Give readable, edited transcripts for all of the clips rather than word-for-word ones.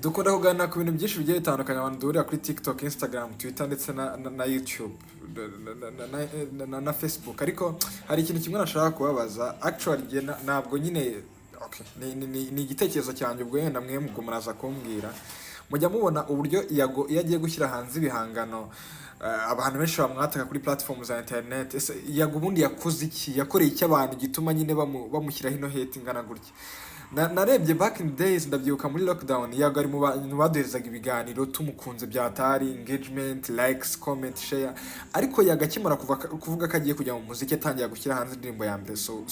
Dukunda kuganira ku bintu byinshi bigiye bitandukanye, abantu duhurira kuri TikTok, Instagram, Twitter ndetse na YouTube na Facebook. Ariko hari ikintu kimwe nashaka kubabaza. Actually, njye ntabwo nyine, okay, ni igitekerezo cyanjye, ubwo yenda mwe ubwo muraza kumbwira. Mujya mubona uburyo Yago iyo agiye gushyira hanze ibihangano, abantu benshi bamwataka kuri platform za internet. Ese Yago ubundi yakoze iki, yakoreye iki abantu gituma nyine bamushyiraho ino hate ingana gutya? Narebye back in days, ndabyibuka muri lockdown, Yago ari mu bantu baduherezaga ibiganiro tumukunze byatari engagement, likes, comment, share. Ariko Yago akimara kuvuga ko agiye kujya mu muziki, atangira gushyira hanze indirimbo ya mbere, so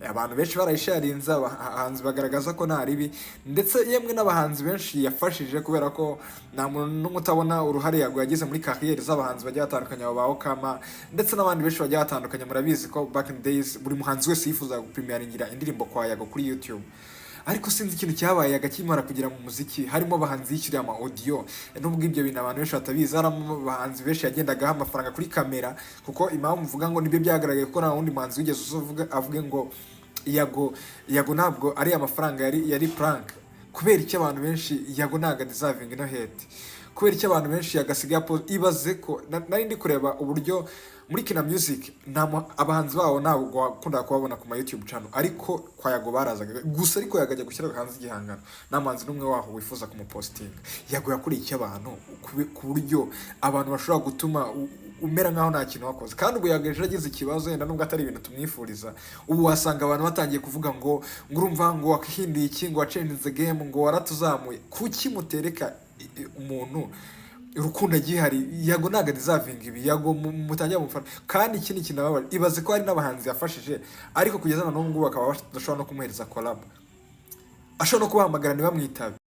abantu benshi barayisharinze, abahanzi bagaragaza ko nta ribi, ndetse yemwe n'abahanzi benshi yafashije, kubera ko nta muntu n'umwe utabona uruhare Yago yagize muri carrière z'abahanzi bagiye batandukanye, abo ba Okama ndetse n'abandi benshi bagiye batandukanye. Murabizi ko back in days buri muhanzi wese yifuzaga gupremieringira indirimbo kwa Yago kuri YouTube. Ariko sinzi ikintu cyabaye Yago akimara kugera mu muziki. Harimo abahanzi yishyuriye ama audio, nubwo ibyo bintu abantu benshi batabizi. Harimo abahanzi benshi yagendaga aha amafaranga kuri kamera, kuko impamvu mvuga ngo nibyo byagaragaye ko nta wundi muhanzi wigeze uvuga avuge ngo Yago ntabwo ari amafaranga, yari prank. Kubera icyo abantu benshi, Yago ntabwo deserving ino hate. Kubera icyo abantu benshi yagasigaye ibaze ko nari ndi kureba uburyo muri Kina Music nta abahanzi babo ntabwo wakundaga kubabona ku ma YouTube channel, ariko kwa Yago barazaga gusa. Ariko Yago ajya gushyira hanze igihangano, nta muhanzi n'umwe waho wifuza kumupostinga. Yago yakoreye iki abantu ku buryo abantu bashobora gutuma umera nkaho nta kintu wakoze? Kandi ubu Yago ejo agize ikibazo, yenda nubwo atari ibintu tumwifuriza, ubu wasanga abantu batangiye kuvuga ngo urumva ngo wakihinduye iki, ngo wachanginze game, ngo waratuzamuye. Kuki mutereka umuntu urukundo agihari? Yago ntabwo deservinga ibi. Yago mutangira mufana. Kandi ikindi kintu ababaje, ibaze ko hari n'abahanzi yafashije, ariko kugeza na n'ubu ngubu bakaba badashobora no kumuhereza collab, ashobora no kubahamagara ntibamwitabe.